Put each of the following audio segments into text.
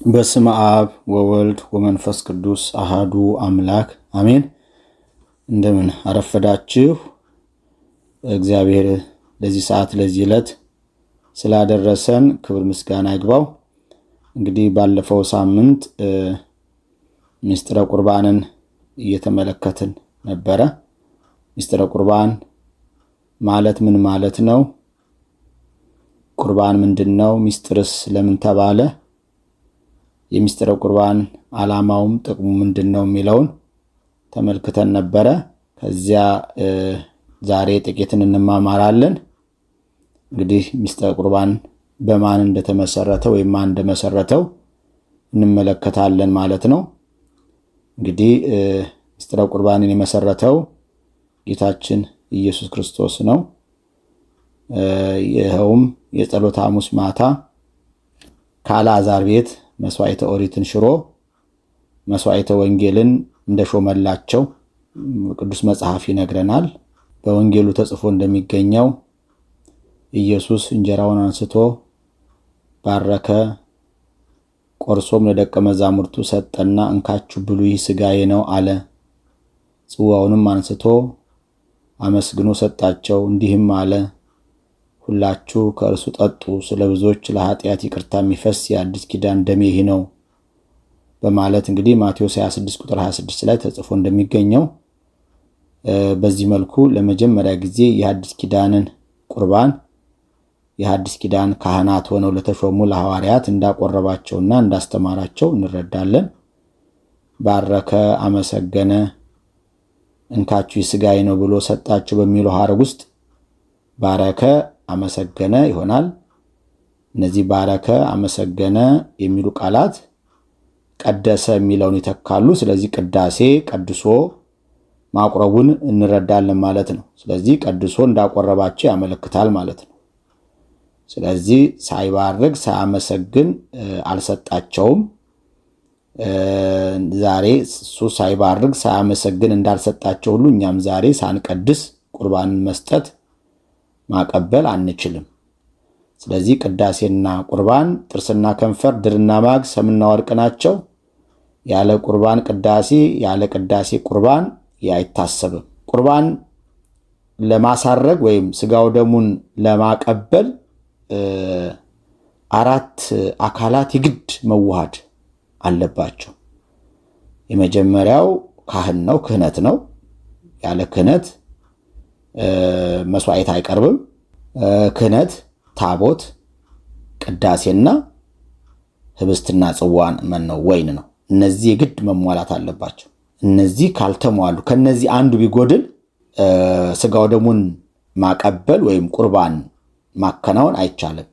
በስመ አብ ወወልድ ወመንፈስ ቅዱስ አሃዱ አምላክ አሜን። እንደምን አረፈዳችሁ። እግዚአብሔር ለዚህ ሰዓት ለዚህ ዕለት ስላደረሰን ክብር ምስጋና ይግባው። እንግዲህ ባለፈው ሳምንት ምስጢረ ቁርባንን እየተመለከትን ነበረ። ምስጢረ ቁርባን ማለት ምን ማለት ነው? ቁርባን ምንድን ነው? ምስጢርስ ለምን ተባለ? የሚስጥረ ቁርባን ዓላማውም ጥቅሙ ምንድን ነው የሚለውን ተመልክተን ነበረ። ከዚያ ዛሬ ጥቂትን እንማማራለን። እንግዲህ ሚስጥረ ቁርባን በማን እንደተመሰረተ ወይም ማን እንደመሰረተው እንመለከታለን ማለት ነው። እንግዲህ ሚስጥረ ቁርባንን የመሰረተው ጌታችን ኢየሱስ ክርስቶስ ነው። ይኸውም የጸሎተ ሐሙስ ማታ ከአልዓዛር ቤት መስዋዕተ ኦሪትን ሽሮ መስዋዕተ ወንጌልን እንደሾመላቸው ቅዱስ መጽሐፍ ይነግረናል። በወንጌሉ ተጽፎ እንደሚገኘው ኢየሱስ እንጀራውን አንስቶ ባረከ፣ ቆርሶም ለደቀ መዛሙርቱ ሰጠና እንካችሁ ብሉ፣ ይህ ሥጋዬ ነው አለ። ጽዋውንም አንስቶ አመስግኖ ሰጣቸው፣ እንዲህም አለ ሁላችሁ ከእርሱ ጠጡ፣ ስለ ብዙዎች ለኃጢአት ይቅርታ የሚፈስ የአዲስ ኪዳን ደሜ ይህ ነው በማለት እንግዲህ ማቴዎስ 26 ቁጥር 26 ላይ ተጽፎ እንደሚገኘው በዚህ መልኩ ለመጀመሪያ ጊዜ የአዲስ ኪዳንን ቁርባን የሐዲስ ኪዳን ካህናት ሆነው ለተሾሙ ለሐዋርያት እንዳቆረባቸውና እንዳስተማራቸው እንረዳለን። ባረከ፣ አመሰገነ፣ እንካችሁ ሥጋዬ ነው ብሎ ሰጣቸው በሚለው ሐረግ ውስጥ ባረከ፣ አመሰገነ ይሆናል። እነዚህ ባረከ፣ አመሰገነ የሚሉ ቃላት ቀደሰ የሚለውን ይተካሉ። ስለዚህ ቅዳሴ ቀድሶ ማቁረቡን እንረዳለን ማለት ነው። ስለዚህ ቀድሶ እንዳቆረባቸው ያመለክታል ማለት ነው። ስለዚህ ሳይባርክ ሳያመሰግን አልሰጣቸውም። ዛሬ እሱ ሳይባርክ ሳያመሰግን እንዳልሰጣቸው ሁሉ እኛም ዛሬ ሳንቀድስ ቁርባንን መስጠት ማቀበል አንችልም። ስለዚህ ቅዳሴና ቁርባን ጥርስና ከንፈር፣ ድርና ማግ፣ ሰምና ወርቅ ናቸው። ያለ ቁርባን ቅዳሴ፣ ያለ ቅዳሴ ቁርባን አይታሰብም። ቁርባን ለማሳረግ ወይም ስጋው ደሙን ለማቀበል አራት አካላት የግድ መዋሃድ አለባቸው። የመጀመሪያው ካህን ነው፣ ክህነት ነው። ያለ ክህነት መስዋዕት አይቀርብም። ክህነት፣ ታቦት፣ ቅዳሴና ህብስትና ጽዋን ነው ወይን ነው። እነዚህ የግድ መሟላት አለባቸው። እነዚህ ካልተሟሉ ከነዚህ አንዱ ቢጎድል ስጋው ደሙን ማቀበል ወይም ቁርባን ማከናወን አይቻልም።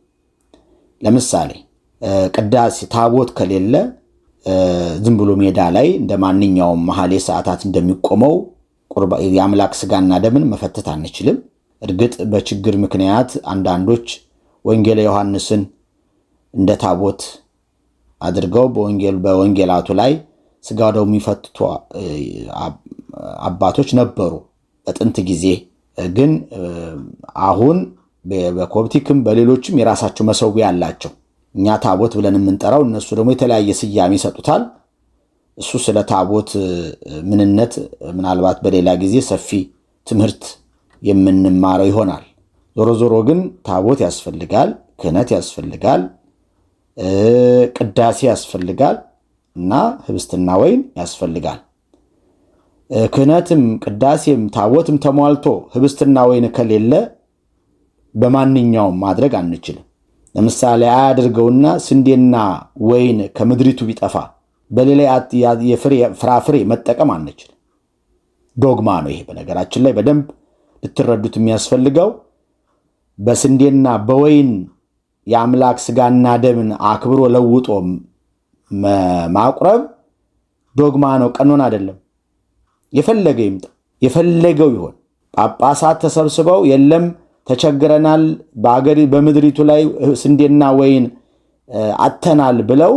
ለምሳሌ ቅዳሴ ታቦት ከሌለ ዝም ብሎ ሜዳ ላይ እንደ ማንኛውም መሐሌ ሰዓታት እንደሚቆመው የአምላክ ስጋና ደምን መፈተት አንችልም። እርግጥ በችግር ምክንያት አንዳንዶች ወንጌለ ዮሐንስን እንደ ታቦት አድርገው በወንጌላቱ ላይ ስጋ ደሙ የሚፈትቱ አባቶች ነበሩ በጥንት ጊዜ። ግን አሁን በኮፕቲክም በሌሎችም የራሳቸው መሰዊያ አላቸው። እኛ ታቦት ብለን የምንጠራው እነሱ ደግሞ የተለያየ ስያሜ ይሰጡታል። እሱ ስለ ታቦት ምንነት ምናልባት በሌላ ጊዜ ሰፊ ትምህርት የምንማረው ይሆናል። ዞሮ ዞሮ ግን ታቦት ያስፈልጋል፣ ክህነት ያስፈልጋል፣ ቅዳሴ ያስፈልጋል እና ህብስትና ወይን ያስፈልጋል። ክህነትም ቅዳሴም ታቦትም ተሟልቶ ህብስትና ወይን ከሌለ በማንኛውም ማድረግ አንችልም። ለምሳሌ አያድርገውና ስንዴና ወይን ከምድሪቱ ቢጠፋ በሌላ ፍራፍሬ መጠቀም አንችልም። ዶግማ ነው ይሄ። በነገራችን ላይ በደንብ ልትረዱት የሚያስፈልገው በስንዴና በወይን የአምላክ ስጋና ደምን አክብሮ ለውጦ ማቁረብ ዶግማ ነው፣ ቀኖን አይደለም። የፈለገ ይምጣ፣ የፈለገው ይሆን። ጳጳሳት ተሰብስበው የለም ተቸግረናል፣ በአገሪ በምድሪቱ ላይ ስንዴና ወይን አጥተናል ብለው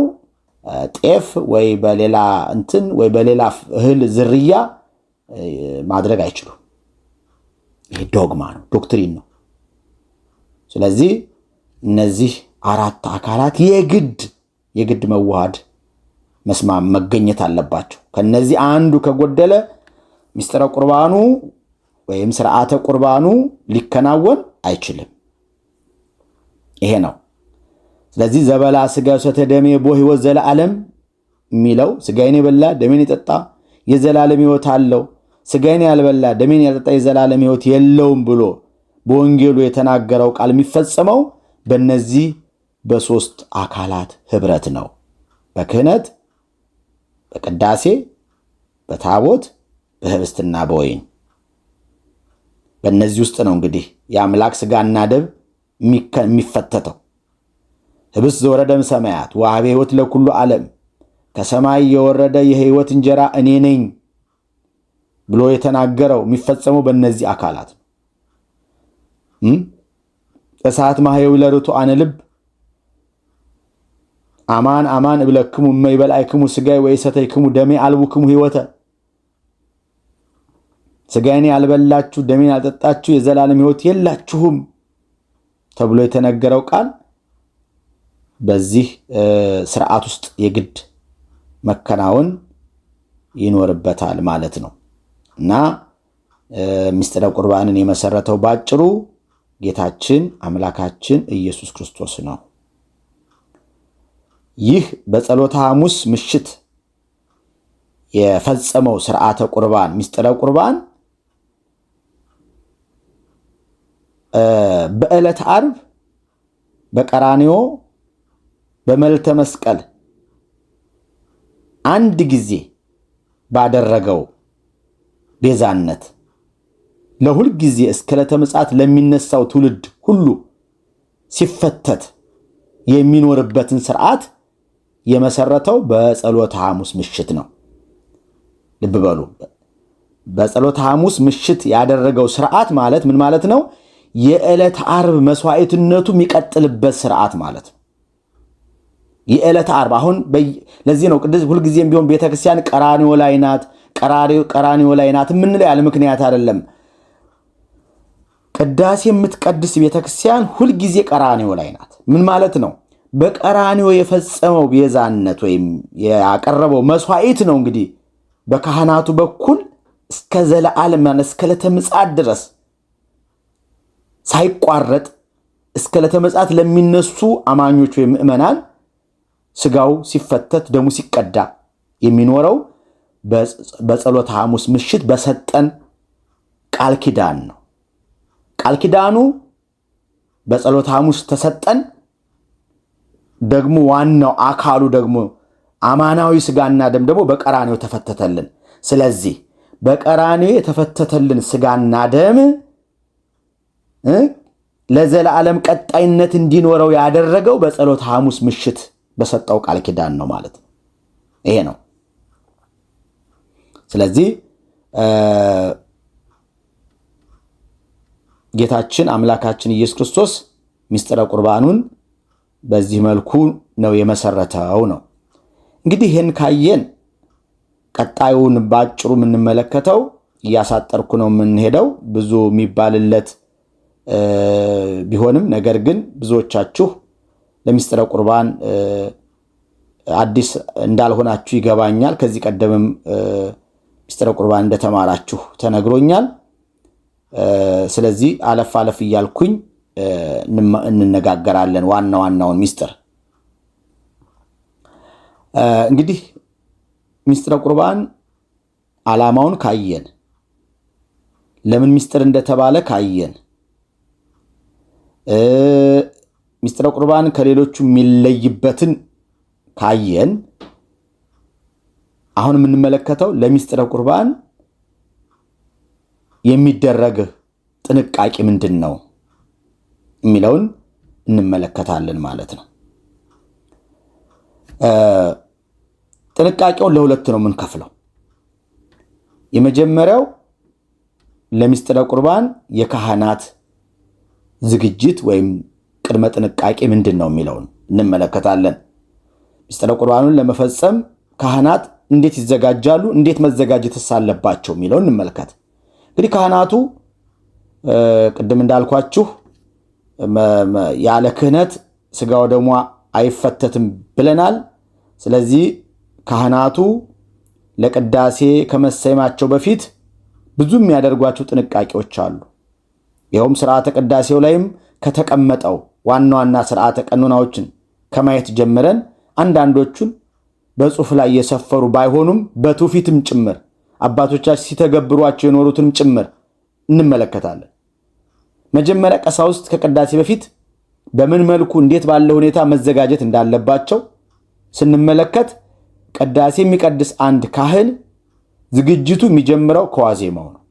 ጤፍ ወይ በሌላ እንትን ወይ በሌላ እህል ዝርያ ማድረግ አይችሉም። ይሄ ዶግማ ነው፣ doctrine ነው። ስለዚህ እነዚህ አራት አካላት የግድ የግድ መዋሃድ መስማም መገኘት አለባቸው። ከነዚህ አንዱ ከጎደለ ምስጢረ ቁርባኑ ወይም ስርዓተ ቁርባኑ ሊከናወን አይችልም። ይሄ ነው። ስለዚህ ዘበላ ስጋ ሰተ ደሜ ቦ ሕይወት ዘለዓለም የሚለው ስጋዬን የበላ ደሜን የጠጣ የዘላለም ሕይወት አለው፣ ስጋዬን ያልበላ ደሜን ያልጠጣ የዘላለም ሕይወት የለውም ብሎ በወንጌሉ የተናገረው ቃል የሚፈጸመው በእነዚህ በሶስት አካላት ህብረት ነው። በክህነት፣ በቅዳሴ፣ በታቦት፣ በህብስትና በወይን። በእነዚህ ውስጥ ነው እንግዲህ የአምላክ ስጋና ደም የሚፈተተው። ህብስት ዘወረደ እምሰማያት ወሀበ ሕይወት ለኩሉ ዓለም፣ ከሰማይ የወረደ የህይወት እንጀራ እኔ ነኝ ብሎ የተናገረው የሚፈጸመው በእነዚህ አካላት ነው። እሳት ማህየዊ ለርቱዓነ ልብ አማን አማን እብለክሙ እመ ይበልዓክሙ ሥጋዬ ወይሰተይክሙ ደሜ አልቡክሙ ሕይወተ፣ ሥጋዬን ያልበላችሁ ደሜን ያልጠጣችሁ የዘላለም ሕይወት የላችሁም ተብሎ የተነገረው ቃል በዚህ ስርዓት ውስጥ የግድ መከናወን ይኖርበታል ማለት ነው። እና ምስጢረ ቁርባንን የመሰረተው ባጭሩ ጌታችን አምላካችን ኢየሱስ ክርስቶስ ነው። ይህ በጸሎተ ሐሙስ ምሽት የፈጸመው ስርዓተ ቁርባን ምስጢረ ቁርባን በዕለተ ዓርብ በቀራንዮ በመልዕልተ መስቀል አንድ ጊዜ ባደረገው ቤዛነት ለሁል ጊዜ እስከ ዕለተ ምጽአት ለሚነሳው ትውልድ ሁሉ ሲፈተት የሚኖርበትን ስርዓት የመሰረተው በጸሎተ ሐሙስ ምሽት ነው። ልብ በሉ። በጸሎተ ሐሙስ ምሽት ያደረገው ስርዓት ማለት ምን ማለት ነው? የዕለተ ዓርብ መስዋዕትነቱ የሚቀጥልበት ስርዓት ማለት ነው። የዕለተ ዓርብ አሁን ለዚህ ነው ቅድስት ሁልጊዜም ቢሆን ቤተክርስቲያን ቀራንዮ ላይ ናት፣ ቀራንዮ ላይ ናት የምንለው ያለ ምክንያት አይደለም። ቅዳሴ የምትቀድስ ቤተክርስቲያን ሁልጊዜ ቀራንዮ ላይ ናት። ምን ማለት ነው? በቀራንዮ የፈጸመው ቤዛነት ወይም ያቀረበው መስዋዕት ነው እንግዲህ በካህናቱ በኩል እስከ ዘለዓለም እስከ ዕለተ ምጽአት ድረስ ሳይቋረጥ እስከ ዕለተ ምጽአት ለሚነሱ አማኞች ወይም ምእመናን ስጋው ሲፈተት ደሙ ሲቀዳ የሚኖረው በጸሎተ ሐሙስ ምሽት በሰጠን ቃል ኪዳን ነው። ቃል ኪዳኑ በጸሎተ ሐሙስ ተሰጠን። ደግሞ ዋናው አካሉ ደግሞ አማናዊ ስጋና ደም ደግሞ በቀራንዮ ተፈተተልን። ስለዚህ በቀራንዮ የተፈተተልን ስጋና ደም ለዘላለም ቀጣይነት እንዲኖረው ያደረገው በጸሎተ ሐሙስ ምሽት በሰጠው ቃል ኪዳን ነው ማለት ነው። ይሄ ነው። ስለዚህ ጌታችን አምላካችን ኢየሱስ ክርስቶስ ምስጢረ ቁርባኑን በዚህ መልኩ ነው የመሰረተው ነው። እንግዲህ ይህን ካየን ቀጣዩን ባጭሩ የምንመለከተው እያሳጠርኩ ነው የምንሄደው ብዙ የሚባልለት ቢሆንም ነገር ግን ብዙዎቻችሁ ለምስጢረ ቁርባን አዲስ እንዳልሆናችሁ ይገባኛል። ከዚህ ቀደምም ምስጢረ ቁርባን እንደተማራችሁ ተነግሮኛል። ስለዚህ አለፍ አለፍ እያልኩኝ እንነጋገራለን ዋና ዋናውን ምስጢር። እንግዲህ ምስጢረ ቁርባን ዓላማውን ካየን፣ ለምን ምስጢር እንደተባለ ካየን፣ ምስጢረ ቁርባን ከሌሎቹ የሚለይበትን ካየን፣ አሁን የምንመለከተው ለምስጢረ ቁርባን የሚደረግ ጥንቃቄ ምንድን ነው የሚለውን እንመለከታለን ማለት ነው። ጥንቃቄውን ለሁለት ነው የምንከፍለው። የመጀመሪያው ለምስጢረ ቁርባን የካህናት ዝግጅት ወይም ቅድመ ጥንቃቄ ምንድን ነው የሚለውን እንመለከታለን። ምስጢረ ቁርባኑን ለመፈጸም ካህናት እንዴት ይዘጋጃሉ፣ እንዴት መዘጋጀትስ አለባቸው የሚለውን እንመልከት። እንግዲህ ካህናቱ ቅድም እንዳልኳችሁ ያለ ክህነት ስጋው ደሙ አይፈተትም ብለናል። ስለዚህ ካህናቱ ለቅዳሴ ከመሰየማቸው በፊት ብዙ የሚያደርጓቸው ጥንቃቄዎች አሉ። ይኸውም ስርዓተ ቅዳሴው ላይም ከተቀመጠው ዋና ዋና ስርዓተ ቀኖናዎችን ከማየት ጀምረን አንዳንዶቹን በጽሑፍ ላይ የሰፈሩ ባይሆኑም በትውፊትም ጭምር አባቶቻችን ሲተገብሯቸው የኖሩትንም ጭምር እንመለከታለን። መጀመሪያ ቀሳውስት ከቅዳሴ በፊት በምን መልኩ እንዴት ባለ ሁኔታ መዘጋጀት እንዳለባቸው ስንመለከት ቅዳሴ የሚቀድስ አንድ ካህን ዝግጅቱ የሚጀምረው ከዋዜማው ነው።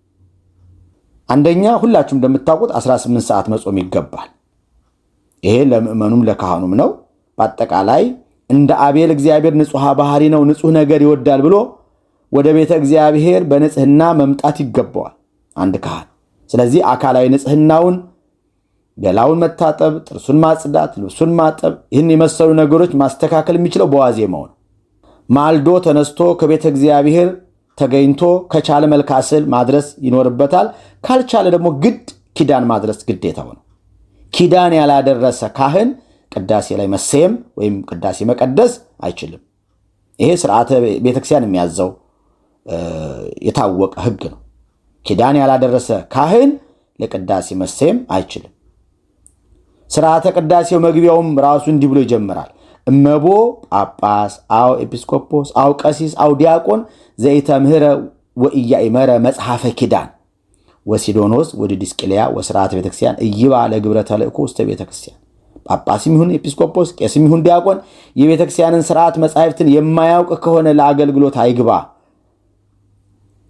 አንደኛ ሁላችሁም እንደምታውቁት 18 ሰዓት መጾም ይገባል። ይሄ ለምእመኑም ለካህኑም ነው። በአጠቃላይ እንደ አቤል እግዚአብሔር ንጹሐ ባህሪ ነው፣ ንጹሕ ነገር ይወዳል ብሎ ወደ ቤተ እግዚአብሔር በንጽህና መምጣት ይገባዋል አንድ ካህን። ስለዚህ አካላዊ ንጽህናውን ገላውን መታጠብ፣ ጥርሱን ማጽዳት፣ ልብሱን ማጠብ፣ ይህን የመሰሉ ነገሮች ማስተካከል የሚችለው በዋዜማው ነው። ማልዶ ተነስቶ ከቤተ እግዚአብሔር ተገኝቶ ከቻለ መልክዓ ስዕል ማድረስ ይኖርበታል። ካልቻለ ደግሞ ግድ ኪዳን ማድረስ ግዴታው ነው። ኪዳን ያላደረሰ ካህን ቅዳሴ ላይ መሰየም ወይም ቅዳሴ መቀደስ አይችልም። ይሄ ስርዓተ ቤተክርስቲያን የሚያዘው የታወቀ ሕግ ነው። ኪዳን ያላደረሰ ካህን ለቅዳሴ መሰየም አይችልም። ስርዓተ ቅዳሴው መግቢያውም ራሱ እንዲህ ብሎ ይጀምራል። እመቦ ጳጳስ አው ኤጲስቆጶስ አው ቀሲስ አው ዲያቆን ዘኢተምህረ ወኢያእመረ መጽሐፈ ኪዳን ወሲዶኖስ ወዲድስቅልያ ወስርዓተ ቤተክርስቲያን ኢይባ ለግብረ ተልእኮ ውስተ ቤተክርስቲያን። ጳጳስም ይሁን ኤጲስቆጶስ፣ ቄስም ይሁን ዲያቆን የቤተክርስቲያንን ስርዓት መጻሕፍትን የማያውቅ ከሆነ ለአገልግሎት አይግባ።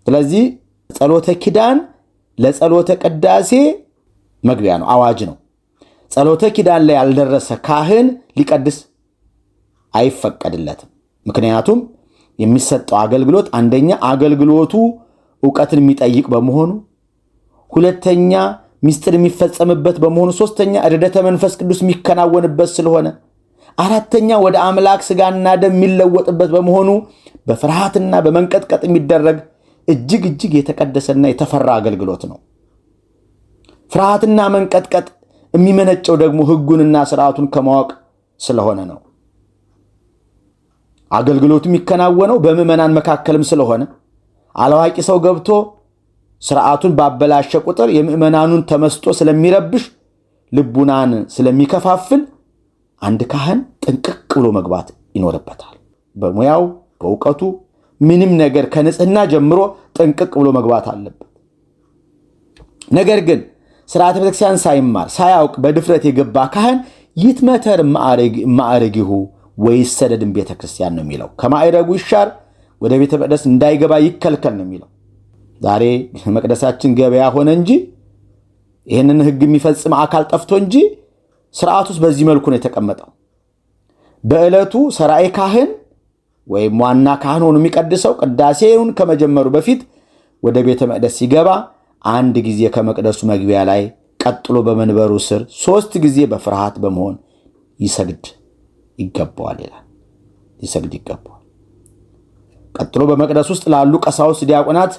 ስለዚህ ጸሎተ ኪዳን ለጸሎተ ቅዳሴ መግቢያ ነው፣ አዋጅ ነው። ጸሎተ ኪዳን ላይ ያልደረሰ ካህን ሊቀድስ አይፈቀድለትም። ምክንያቱም የሚሰጠው አገልግሎት አንደኛ አገልግሎቱ እውቀትን የሚጠይቅ በመሆኑ፣ ሁለተኛ ሚስጥር የሚፈጸምበት በመሆኑ፣ ሶስተኛ ርደተ መንፈስ ቅዱስ የሚከናወንበት ስለሆነ፣ አራተኛ ወደ አምላክ ስጋና ደም የሚለወጥበት በመሆኑ በፍርሃትና በመንቀጥቀጥ የሚደረግ እጅግ እጅግ የተቀደሰና የተፈራ አገልግሎት ነው። ፍርሃትና መንቀጥቀጥ የሚመነጨው ደግሞ ሕጉንና ስርዓቱን ከማወቅ ስለሆነ ነው። አገልግሎቱ የሚከናወነው በምዕመናን መካከልም ስለሆነ አላዋቂ ሰው ገብቶ ስርዓቱን ባበላሸ ቁጥር የምዕመናኑን ተመስጦ ስለሚረብሽ፣ ልቡናን ስለሚከፋፍል አንድ ካህን ጥንቅቅ ብሎ መግባት ይኖርበታል። በሙያው በእውቀቱ ምንም ነገር ከንጽህና ጀምሮ ጥንቅቅ ብሎ መግባት አለበት። ነገር ግን ስርዓተ ቤተክርስቲያን ሳይማር ሳያውቅ በድፍረት የገባ ካህን ይትመተር ማዕረጊሁ ወይሰደድም ቤተ ክርስቲያን ነው የሚለው። ከማዕረጉ ይሻር፣ ወደ ቤተ መቅደስ እንዳይገባ ይከልከል ነው የሚለው። ዛሬ መቅደሳችን ገበያ ሆነ እንጂ ይህንን ሕግ የሚፈጽም አካል ጠፍቶ እንጂ ስርዓት ውስጥ በዚህ መልኩ ነው የተቀመጠው። በዕለቱ ሰራኤ ካህን ወይም ዋና ካህን ሆኖ የሚቀድሰው ቅዳሴውን ከመጀመሩ በፊት ወደ ቤተ መቅደስ ሲገባ አንድ ጊዜ ከመቅደሱ መግቢያ ላይ፣ ቀጥሎ በመንበሩ ስር 3 ጊዜ በፍርሃት በመሆን ይሰግድ ይገባዋል ይላል። ሊሰግድ ይገባዋል። ቀጥሎ በመቅደስ ውስጥ ላሉ ቀሳውስት፣ ዲያቆናት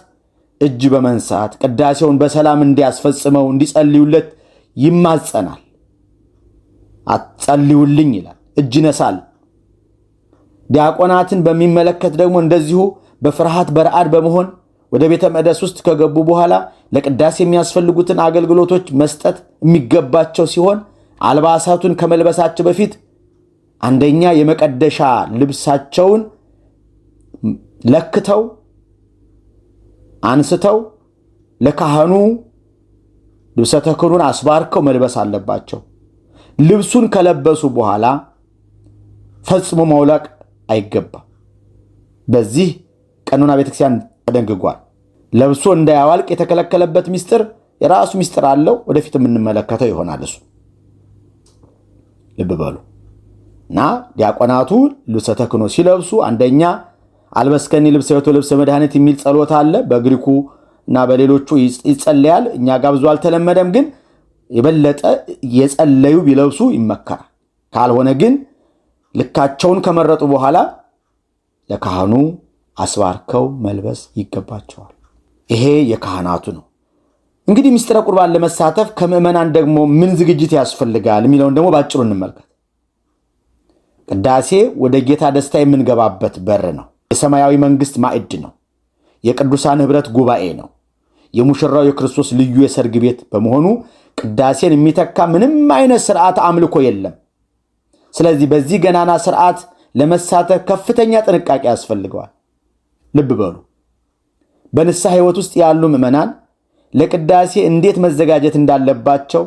እጅ በመንሳት ቅዳሴውን በሰላም እንዲያስፈጽመው እንዲጸልዩለት ይማጸናል። አትጸልዩልኝ ይላል። እጅ ይነሳል። ዲያቆናትን በሚመለከት ደግሞ እንደዚሁ በፍርሃት በረአድ በመሆን ወደ ቤተ መቅደስ ውስጥ ከገቡ በኋላ ለቅዳሴ የሚያስፈልጉትን አገልግሎቶች መስጠት የሚገባቸው ሲሆን አልባሳቱን ከመልበሳቸው በፊት አንደኛ የመቀደሻ ልብሳቸውን ለክተው አንስተው ለካህኑ ልብሰ ተክህኖን አስባርከው መልበስ አለባቸው። ልብሱን ከለበሱ በኋላ ፈጽሞ ማውለቅ አይገባም። በዚህ ቀኖና ቤተክርስቲያን ተደንግጓል። ለብሶ እንዳያዋልቅ የተከለከለበት ሚስጥር የራሱ ሚስጥር አለው። ወደፊት የምንመለከተው ይሆናል። እሱ ልብ በሉ እና ዲያቆናቱ ልብሰ ተክህኖ ሲለብሱ አንደኛ አልበስከኒ ልብሰ ሕይወት ልብሰ መድኃኒት የሚል ጸሎት አለ። በግሪኩ እና በሌሎቹ ይጸለያል። እኛ ጋር ብዙ አልተለመደም፣ ግን የበለጠ የጸለዩ ቢለብሱ ይመከራል። ካልሆነ ግን ልካቸውን ከመረጡ በኋላ ለካህኑ አስባርከው መልበስ ይገባቸዋል። ይሄ የካህናቱ ነው። እንግዲህ ምስጢረ ቁርባን ለመሳተፍ ከምዕመናን ደግሞ ምን ዝግጅት ያስፈልጋል የሚለውን ደግሞ ባጭሩ እንመልከት። ቅዳሴ ወደ ጌታ ደስታ የምንገባበት በር ነው። የሰማያዊ መንግሥት ማዕድ ነው። የቅዱሳን ኅብረት ጉባኤ ነው። የሙሽራው የክርስቶስ ልዩ የሰርግ ቤት በመሆኑ ቅዳሴን የሚተካ ምንም አይነት ስርዓት አምልኮ የለም። ስለዚህ በዚህ ገናና ስርዓት ለመሳተፍ ከፍተኛ ጥንቃቄ ያስፈልገዋል። ልብ በሉ። በንስሐ ሕይወት ውስጥ ያሉ ምዕመናን ለቅዳሴ እንዴት መዘጋጀት እንዳለባቸው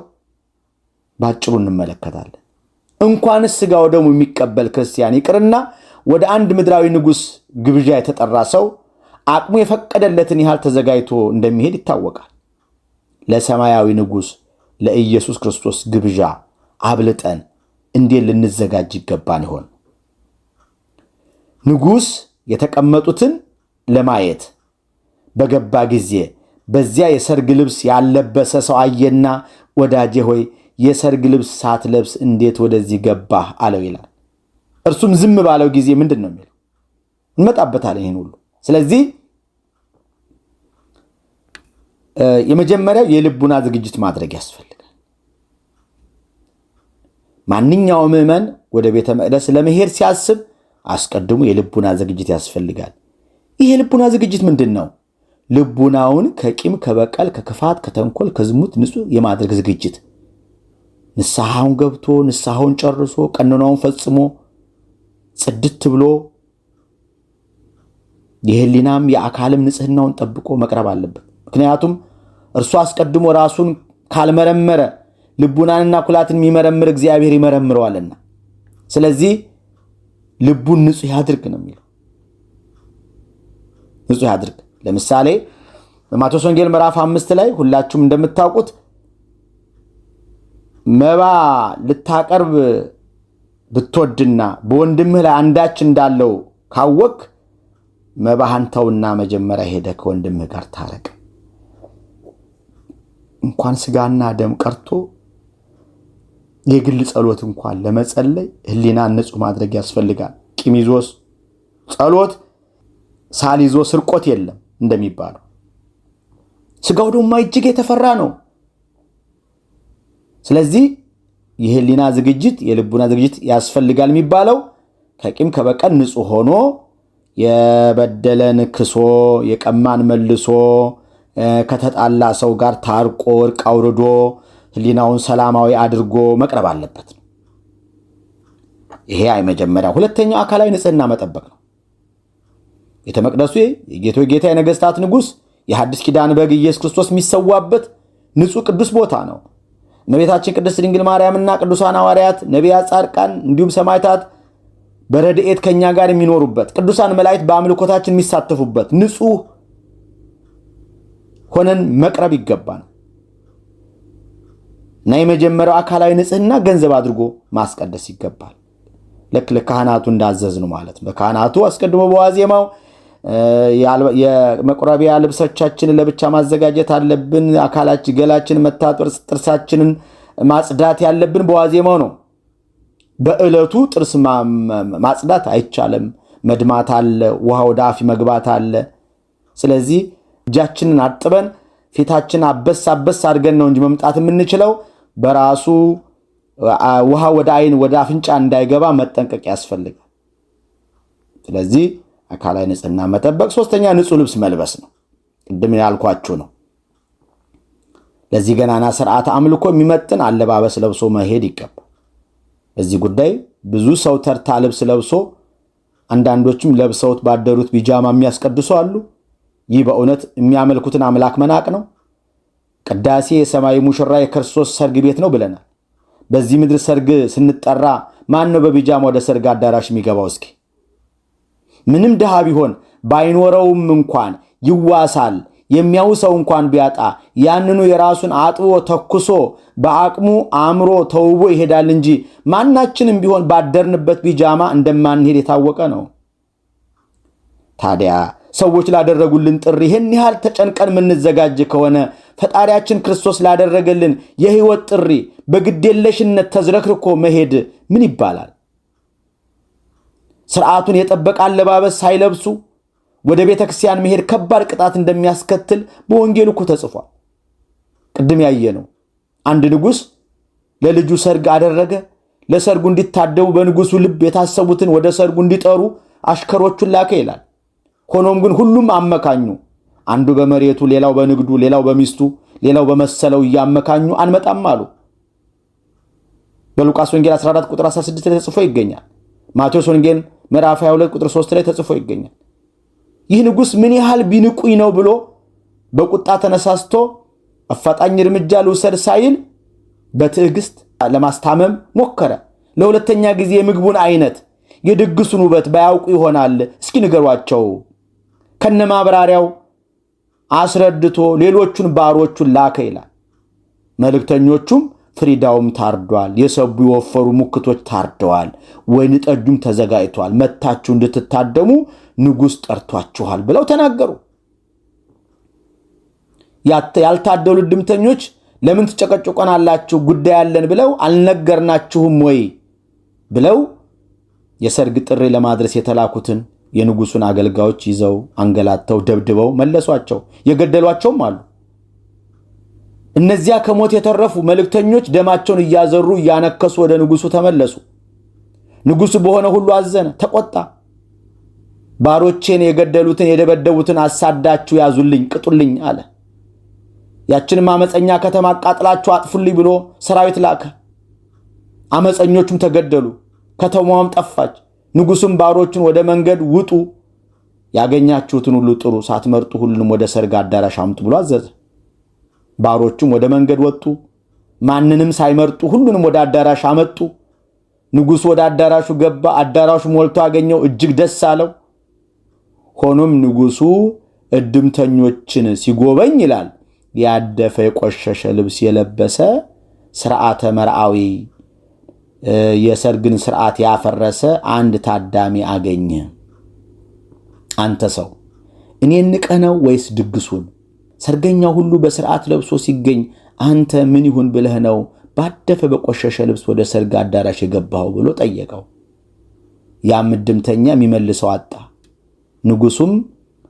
ባጭሩ እንመለከታለን። እንኳንስ ሥጋ ወደሙ የሚቀበል ክርስቲያን ይቅርና ወደ አንድ ምድራዊ ንጉሥ ግብዣ የተጠራ ሰው አቅሙ የፈቀደለትን ያህል ተዘጋጅቶ እንደሚሄድ ይታወቃል። ለሰማያዊ ንጉሥ ለኢየሱስ ክርስቶስ ግብዣ አብልጠን እንዴት ልንዘጋጅ ይገባን ይሆን? ንጉሥ የተቀመጡትን ለማየት በገባ ጊዜ በዚያ የሰርግ ልብስ ያልለበሰ ሰው አየና፣ ወዳጄ ሆይ የሰርግ ልብስ ሳትለብስ እንዴት ወደዚህ ገባህ? አለው ይላል። እርሱም ዝም ባለው ጊዜ ምንድን ነው የሚለው? እንመጣበታለን ይህን ሁሉ። ስለዚህ የመጀመሪያው የልቡና ዝግጅት ማድረግ ያስፈልጋል። ማንኛውም ምዕመን ወደ ቤተ መቅደስ ለመሄድ ሲያስብ አስቀድሞ የልቡና ዝግጅት ያስፈልጋል። ይህ የልቡና ዝግጅት ምንድን ነው? ልቡናውን ከቂም፣ ከበቀል፣ ከክፋት፣ ከተንኮል፣ ከዝሙት ንጹሕ የማድረግ ዝግጅት፣ ንስሐውን ገብቶ ንስሐውን ጨርሶ ቀኖናውን ፈጽሞ ጽድት ብሎ የሕሊናም የአካልም ንጽሕናውን ጠብቆ መቅረብ አለበት። ምክንያቱም እርሱ አስቀድሞ ራሱን ካልመረመረ ልቡናንና ኩላትን የሚመረምር እግዚአብሔር ይመረምረዋልና። ስለዚህ ልቡን ንጹሕ ያድርግ ነው የሚለው። ንጹሕ ያድርግ። ለምሳሌ በማቴዎስ ወንጌል ምዕራፍ 5 ላይ ሁላችሁም እንደምታውቁት መባ ልታቀርብ ብትወድና በወንድምህ ላይ አንዳች እንዳለው ካወቅ መባህን ተውና መጀመሪያ ሄደህ ከወንድምህ ጋር ታረቅ። እንኳን ስጋና ደም ቀርቶ የግል ጸሎት እንኳን ለመጸለይ ሕሊናን ንጹሕ ማድረግ ያስፈልጋል። ቂም ይዞ ጸሎት፣ ሳል ይዞ ስርቆት የለም እንደሚባለው ስጋው ደግሞ እጅግ የተፈራ ነው። ስለዚህ የሕሊና ዝግጅት የልቡና ዝግጅት ያስፈልጋል የሚባለው ከቂም ከበቀል ንጹሕ ሆኖ የበደለን ክሶ የቀማን መልሶ ከተጣላ ሰው ጋር ታርቆ እርቅ አውርዶ ሕሊናውን ሰላማዊ አድርጎ መቅረብ አለበት። ይሄ የመጀመሪያ። ሁለተኛው አካላዊ ንጽሕና መጠበቅ ነው። ቤተ መቅደሱ የጌቶች ጌታ የነገሥታት ንጉሥ የሐዲስ ኪዳን በግ ኢየሱስ ክርስቶስ የሚሰዋበት ንጹሕ ቅዱስ ቦታ ነው። እመቤታችን ቅድስት ድንግል ማርያምና ቅዱሳን ሐዋርያት፣ ነቢያት፣ ጻድቃን እንዲሁም ሰማዕታት በረድኤት ከኛ ጋር የሚኖሩበት፣ ቅዱሳን መላእክት በአምልኮታችን የሚሳተፉበት ንጹሕ ሆነን መቅረብ ይገባል እና የመጀመሪያው አካላዊ ንጽሕና ገንዘብ አድርጎ ማስቀደስ ይገባል። ልክ ለካህናቱ እንዳዘዝነው ማለት ነው። ለካህናቱ አስቀድሞ በዋዜማው የመቁረቢያ ልብሶቻችንን ለብቻ ማዘጋጀት አለብን። አካላችን ገላችንን መታጠብ፣ ጥርሳችንን ማጽዳት ያለብን በዋዜማው ነው። በዕለቱ ጥርስ ማጽዳት አይቻልም። መድማት አለ፣ ውሃ ወደ አፍ መግባት አለ። ስለዚህ እጃችንን አጥበን ፊታችንን አበስ አበስ አድርገን ነው እንጂ መምጣት የምንችለው በራሱ ውሃ ወደ አይን ወደ አፍንጫ እንዳይገባ መጠንቀቅ ያስፈልጋል። ስለዚህ አካላዊ ንጽሕና መጠበቅ። ሶስተኛ ንጹሕ ልብስ መልበስ ነው። ቅድም ያልኳችሁ ነው። ለዚህ ገናና ስርዓት አምልኮ የሚመጥን አለባበስ ለብሶ መሄድ ይገባል። በዚህ ጉዳይ ብዙ ሰው ተርታ ልብስ ለብሶ፣ አንዳንዶችም ለብሰውት ባደሩት ቢጃማ የሚያስቀድሱ አሉ። ይህ በእውነት የሚያመልኩትን አምላክ መናቅ ነው። ቅዳሴ የሰማይ ሙሽራ የክርስቶስ ሰርግ ቤት ነው ብለናል። በዚህ ምድር ሰርግ ስንጠራ ማን ነው በቢጃማ ወደ ሰርግ አዳራሽ የሚገባው? እስኪ ምንም ድሃ ቢሆን ባይኖረውም እንኳን ይዋሳል። የሚያውሰው እንኳን ቢያጣ ያንኑ የራሱን አጥቦ ተኩሶ በአቅሙ አምሮ ተውቦ ይሄዳል እንጂ ማናችንም ቢሆን ባደርንበት ቢጃማ እንደማንሄድ የታወቀ ነው። ታዲያ ሰዎች ላደረጉልን ጥሪ ይህን ያህል ተጨንቀን የምንዘጋጅ ከሆነ ፈጣሪያችን ክርስቶስ ላደረገልን የሕይወት ጥሪ በግዴለሽነት ተዝረክርኮ መሄድ ምን ይባላል? ስርዓቱን የጠበቀ አለባበስ ሳይለብሱ ወደ ቤተ ክርስቲያን መሄድ ከባድ ቅጣት እንደሚያስከትል በወንጌል እኮ ተጽፏል። ቅድም ያየነው አንድ ንጉሥ ለልጁ ሰርግ አደረገ። ለሰርጉ እንዲታደሙ በንጉሱ ልብ የታሰቡትን ወደ ሰርጉ እንዲጠሩ አሽከሮቹን ላከ ይላል። ሆኖም ግን ሁሉም አመካኙ። አንዱ በመሬቱ፣ ሌላው በንግዱ፣ ሌላው በሚስቱ፣ ሌላው በመሰለው እያመካኙ አንመጣም አሉ። በሉቃስ ወንጌል 14 ቁጥር 16 ላይ ተጽፎ ይገኛል። ማቴዎስ ወንጌል ምዕራፍ 22 ቁጥር 3 ላይ ተጽፎ ይገኛል። ይህ ንጉሥ ምን ያህል ቢንቁኝ ነው ብሎ በቁጣ ተነሳስቶ አፋጣኝ እርምጃ ልውሰድ ሳይል በትዕግስት ለማስታመም ሞከረ። ለሁለተኛ ጊዜ የምግቡን አይነት የድግሱን ውበት ባያውቁ ይሆናል፣ እስኪ ንገሯቸው ከነማብራሪያው አስረድቶ ሌሎቹን ባሮቹን ላከ ይላል። መልእክተኞቹም ፍሪዳውም ታርዷል፣ የሰቡ የወፈሩ ሙክቶች ታርደዋል፣ ወይን ጠጁም ተዘጋጅቷል፣ መታችሁ እንድትታደሙ ንጉሥ ጠርቷችኋል ብለው ተናገሩ። ያልታደሉ እድምተኞች ለምን ትጨቀጭቆናላችሁ? ጉዳይ አለን ብለው አልነገርናችሁም ወይ ብለው የሰርግ ጥሪ ለማድረስ የተላኩትን የንጉሱን አገልጋዮች ይዘው አንገላተው ደብድበው መለሷቸው። የገደሏቸውም አሉ። እነዚያ ከሞት የተረፉ መልእክተኞች ደማቸውን እያዘሩ እያነከሱ ወደ ንጉሱ ተመለሱ። ንጉሱ በሆነ ሁሉ አዘነ፣ ተቆጣ። ባሮቼን የገደሉትን የደበደቡትን አሳዳችሁ ያዙልኝ፣ ቅጡልኝ አለ። ያችንም አመፀኛ ከተማ አቃጥላችሁ አጥፉልኝ ብሎ ሰራዊት ላከ። አመፀኞቹም ተገደሉ፣ ከተማዋም ጠፋች። ንጉሱም ባሮቹን ወደ መንገድ ውጡ፣ ያገኛችሁትን ሁሉ ጥሩ፣ ሳትመርጡ ሁሉንም ወደ ሰርግ አዳራሽ አምጡ ብሎ አዘዘ። ባሮቹም ወደ መንገድ ወጡ፣ ማንንም ሳይመርጡ ሁሉንም ወደ አዳራሽ አመጡ። ንጉሱ ወደ አዳራሹ ገባ፣ አዳራሹ ሞልቶ አገኘው፣ እጅግ ደስ አለው። ሆኖም ንጉሱ እድምተኞችን ሲጎበኝ ይላል ያደፈ የቆሸሸ ልብስ የለበሰ ስርዓተ መርዓዊ የሰርግን ስርዓት ያፈረሰ አንድ ታዳሚ አገኘ። አንተ ሰው እኔን ንቀህ ነው ወይስ ድግሱን? ሰርገኛው ሁሉ በስርዓት ለብሶ ሲገኝ አንተ ምን ይሁን ብለህ ነው ባደፈ በቆሸሸ ልብስ ወደ ሰርግ አዳራሽ የገባኸው ብሎ ጠየቀው። ያም እድምተኛ የሚመልሰው አጣ። ንጉሱም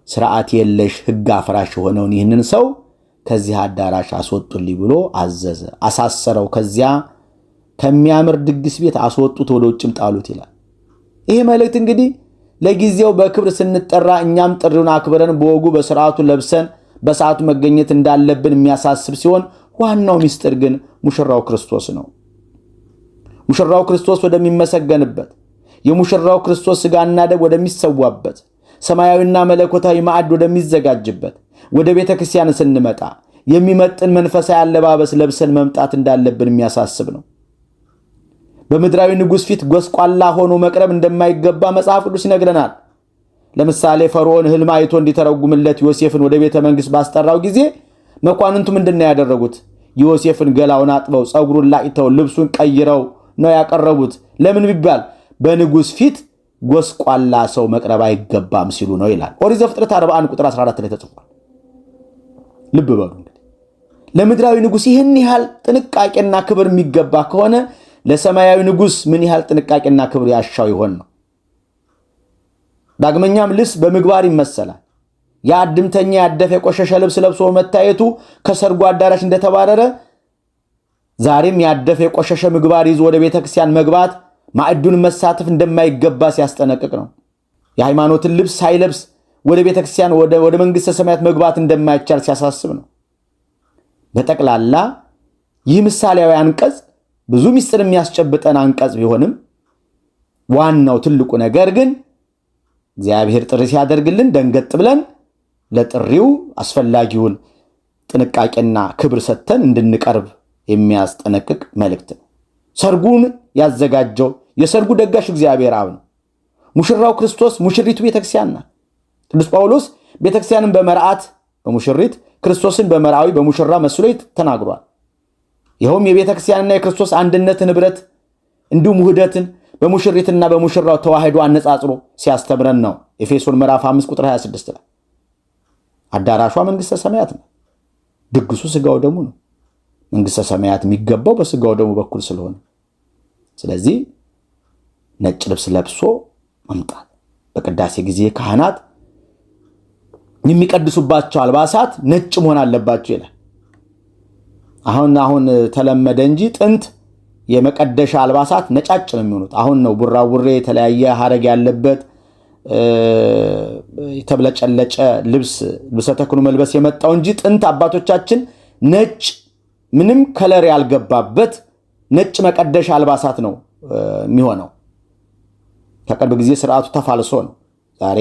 ስርዓት የለሽ ሕግ አፍራሽ የሆነውን ይህንን ሰው ከዚህ አዳራሽ አስወጡልኝ ብሎ አዘዘ። አሳሰረው። ከዚያ ከሚያምር ድግስ ቤት አስወጡት፣ ወደ ውጭም ጣሉት ይላል። ይህ መልእክት እንግዲህ ለጊዜው በክብር ስንጠራ እኛም ጥሪውን አክብረን በወጉ በስርዓቱ ለብሰን በሰዓቱ መገኘት እንዳለብን የሚያሳስብ ሲሆን ዋናው ምስጢር ግን ሙሽራው ክርስቶስ ነው። ሙሽራው ክርስቶስ ወደሚመሰገንበት፣ የሙሽራው ክርስቶስ ሥጋና ደም ወደሚሰዋበት፣ ሰማያዊና መለኮታዊ ማዕድ ወደሚዘጋጅበት ወደ ቤተ ክርስቲያን ስንመጣ የሚመጥን መንፈሳዊ አለባበስ ለብሰን መምጣት እንዳለብን የሚያሳስብ ነው። በምድራዊ ንጉሥ ፊት ጎስቋላ ሆኖ መቅረብ እንደማይገባ መጽሐፍ ቅዱስ ይነግረናል። ለምሳሌ ፈርዖን ሕልም አይቶ እንዲተረጉምለት ዮሴፍን ወደ ቤተ መንግሥት ባስጠራው ጊዜ መኳንንቱ ምንድን ነው ያደረጉት? ዮሴፍን ገላውን አጥበው ፀጉሩን ላጭተው ልብሱን ቀይረው ነው ያቀረቡት። ለምን ቢባል በንጉሥ ፊት ጎስቋላ ሰው መቅረብ አይገባም ሲሉ ነው ይላል። ኦሪት ዘፍጥረት 41 ቁጥር 14 ላይ ተጽፏል። ልብ በሉ እንግዲህ ለምድራዊ ንጉሥ ይህን ያህል ጥንቃቄና ክብር የሚገባ ከሆነ ለሰማያዊ ንጉሥ ምን ያህል ጥንቃቄና ክብር ያሻው ይሆን ነው። ዳግመኛም ልብስ በምግባር ይመሰላል። ያ እድምተኛ ያደፈ የቆሸሸ ልብስ ለብሶ መታየቱ ከሰርጉ አዳራሽ እንደተባረረ ዛሬም ያደፈ የቆሸሸ ምግባር ይዞ ወደ ቤተ ክርስቲያን መግባት ማዕዱን መሳተፍ እንደማይገባ ሲያስጠነቅቅ ነው። የሃይማኖትን ልብስ ሳይለብስ ወደ ቤተ ክርስቲያን ወደ መንግሥተ ሰማያት መግባት እንደማይቻል ሲያሳስብ ነው። በጠቅላላ ይህ ምሳሌያዊ አንቀጽ ብዙ ምስጢር የሚያስጨብጠን አንቀጽ ቢሆንም ዋናው ትልቁ ነገር ግን እግዚአብሔር ጥሪ ሲያደርግልን ደንገጥ ብለን ለጥሪው አስፈላጊውን ጥንቃቄና ክብር ሰጥተን እንድንቀርብ የሚያስጠነቅቅ መልእክት ነው። ሰርጉን ያዘጋጀው የሰርጉ ደጋሽ እግዚአብሔር አብ ነው። ሙሽራው ክርስቶስ፣ ሙሽሪቱ ቤተክርስቲያን ናት። ቅዱስ ጳውሎስ ቤተክርስቲያንን በመርዓት በሙሽሪት ክርስቶስን በመርዓዊ በሙሽራ መስሎ ተናግሯል። ይኸውም የቤተክርስቲያንና የክርስቶስ አንድነትን ኅብረት እንዲሁም ውህደትን በሙሽሪትና በሙሽራው ተዋህዶ አነጻጽሮ ሲያስተምረን ነው። ኤፌሶን ምዕራፍ 5 ቁጥር 26 ላይ አዳራሿ መንግሥተ ሰማያት ነው። ድግሱ ስጋው ደሙ ነው። መንግሥተ ሰማያት የሚገባው በስጋው ደሙ በኩል ስለሆነ፣ ስለዚህ ነጭ ልብስ ለብሶ መምጣት፣ በቅዳሴ ጊዜ ካህናት የሚቀድሱባቸው አልባሳት ነጭ መሆን አለባቸው ይላል። አሁን አሁን ተለመደ እንጂ ጥንት የመቀደሻ አልባሳት ነጫጭ ነው የሚሆኑት። አሁን ነው ቡራቡሬ የተለያየ ሀረግ ያለበት የተብለጨለጨ ልብስ ልብሰ ተክህኖ መልበስ የመጣው እንጂ ጥንት አባቶቻችን ነጭ ምንም color ያልገባበት ነጭ መቀደሻ አልባሳት ነው የሚሆነው። ከቅርብ ጊዜ ስርዓቱ ተፋልሶ ነው ዛሬ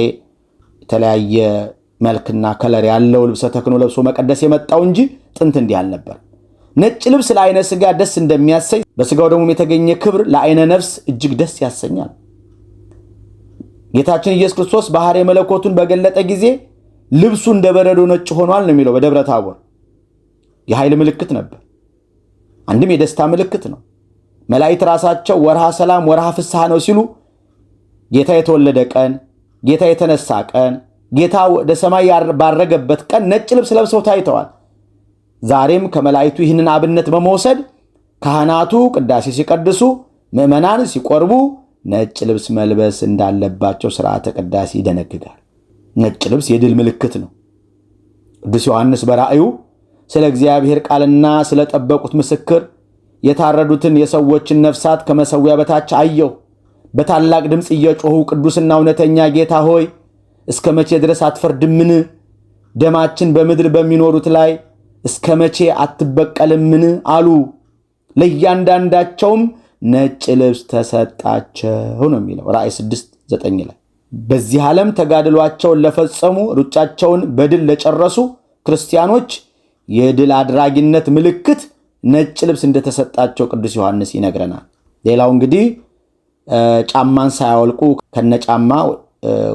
የተለያየ መልክና color ያለው ልብሰ ተክህኖ ለብሶ መቀደስ የመጣው እንጂ ጥንት እንዲህ አልነበር። ነጭ ልብስ ለአይነ ስጋ ደስ እንደሚያሰኝ በስጋው ደግሞ የተገኘ ክብር ለአይነ ነፍስ እጅግ ደስ ያሰኛል። ጌታችን ኢየሱስ ክርስቶስ ባሕርየ መለኮቱን በገለጠ ጊዜ ልብሱ እንደ በረዶ ነጭ ሆኗል ነው የሚለው በደብረ ታቦር። የኃይል ምልክት ነበር፣ አንድም የደስታ ምልክት ነው። መላእክት ራሳቸው ወርሃ ሰላም ወርሃ ፍስሐ ነው ሲሉ ጌታ የተወለደ ቀን፣ ጌታ የተነሳ ቀን፣ ጌታ ወደ ሰማይ ባረገበት ቀን ነጭ ልብስ ለብሰው ታይተዋል። ዛሬም ከመላእክቱ ይህንን አብነት በመውሰድ ካህናቱ ቅዳሴ ሲቀድሱ፣ ምዕመናን ሲቆርቡ ነጭ ልብስ መልበስ እንዳለባቸው ስርዓተ ቅዳሴ ይደነግጋል። ነጭ ልብስ የድል ምልክት ነው። ቅዱስ ዮሐንስ በራእዩ ስለ እግዚአብሔር ቃልና ስለጠበቁት ምስክር የታረዱትን የሰዎችን ነፍሳት ከመሠዊያ በታች አየሁ። በታላቅ ድምፅ እየጮኹ ቅዱስና እውነተኛ ጌታ ሆይ እስከ መቼ ድረስ አትፈርድምን? ደማችን በምድር በሚኖሩት ላይ እስከ መቼ አትበቀልምን? አሉ። ለእያንዳንዳቸውም ነጭ ልብስ ተሰጣቸው ነው የሚለው ራእይ 6:9 ላይ። በዚህ ዓለም ተጋድሏቸውን ለፈጸሙ ሩጫቸውን በድል ለጨረሱ ክርስቲያኖች የድል አድራጊነት ምልክት ነጭ ልብስ እንደተሰጣቸው ቅዱስ ዮሐንስ ይነግረናል። ሌላው እንግዲህ ጫማን ሳያወልቁ ከነጫማ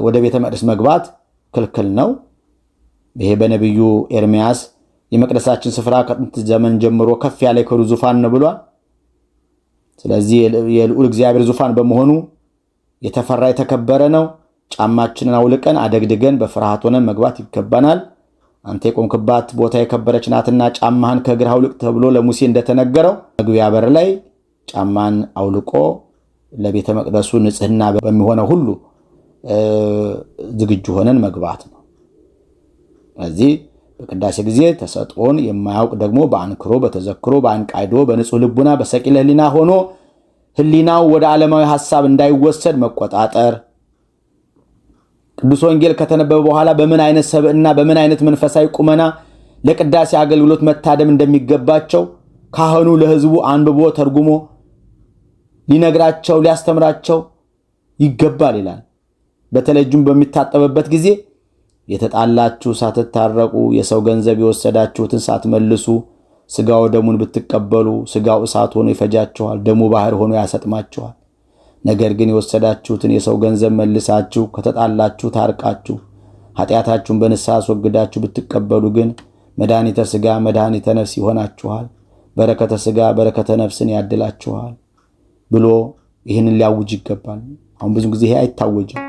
ወደ ቤተ መቅደስ መግባት ክልክል ነው። ይሄ በነቢዩ ኤርምያስ የመቅደሳችን ስፍራ ከጥንት ዘመን ጀምሮ ከፍ ያለ የክብሩ ዙፋን ነው ብሏል። ስለዚህ የልዑል እግዚአብሔር ዙፋን በመሆኑ የተፈራ የተከበረ ነው። ጫማችንን አውልቀን አደግድገን በፍርሃት ሆነን መግባት ይገባናል። አንተ የቆምክባት ቦታ የከበረች ናትና ጫማህን ከእግርህ አውልቅ ተብሎ ለሙሴ እንደተነገረው መግቢያ በር ላይ ጫማን አውልቆ ለቤተ መቅደሱ ንጽሕና በሚሆነው ሁሉ ዝግጁ ሆነን መግባት ነው። ስለዚህ በቅዳሴ ጊዜ ተሰጥኦን የማያውቅ ደግሞ በአንክሮ በተዘክሮ በአንቃይዶ በንጹሕ ልቡና በሰቂለ ሕሊና ሆኖ ሕሊናው ወደ ዓለማዊ ሐሳብ እንዳይወሰድ መቆጣጠር፣ ቅዱስ ወንጌል ከተነበበ በኋላ በምን አይነት ሰብዕና በምን አይነት መንፈሳዊ ቁመና ለቅዳሴ አገልግሎት መታደም እንደሚገባቸው ካህኑ ለሕዝቡ አንብቦ ተርጉሞ ሊነግራቸው ሊያስተምራቸው ይገባል ይላል። በተለይ እጁን በሚታጠብበት ጊዜ የተጣላችሁ ሳትታረቁ የሰው ገንዘብ የወሰዳችሁትን ሳትመልሱ ስጋው ደሙን ብትቀበሉ ስጋው እሳት ሆኖ ይፈጃችኋል፣ ደሙ ባህር ሆኖ ያሰጥማችኋል። ነገር ግን የወሰዳችሁትን የሰው ገንዘብ መልሳችሁ ከተጣላችሁ ታርቃችሁ ኃጢአታችሁን በንስሐ አስወግዳችሁ ብትቀበሉ ግን መድኃኒተ ስጋ መድኃኒተ ነፍስ ይሆናችኋል፣ በረከተ ስጋ በረከተ ነፍስን ያድላችኋል ብሎ ይህንን ሊያውጅ ይገባል። አሁን ብዙ ጊዜ ይሄ አይታወጅም።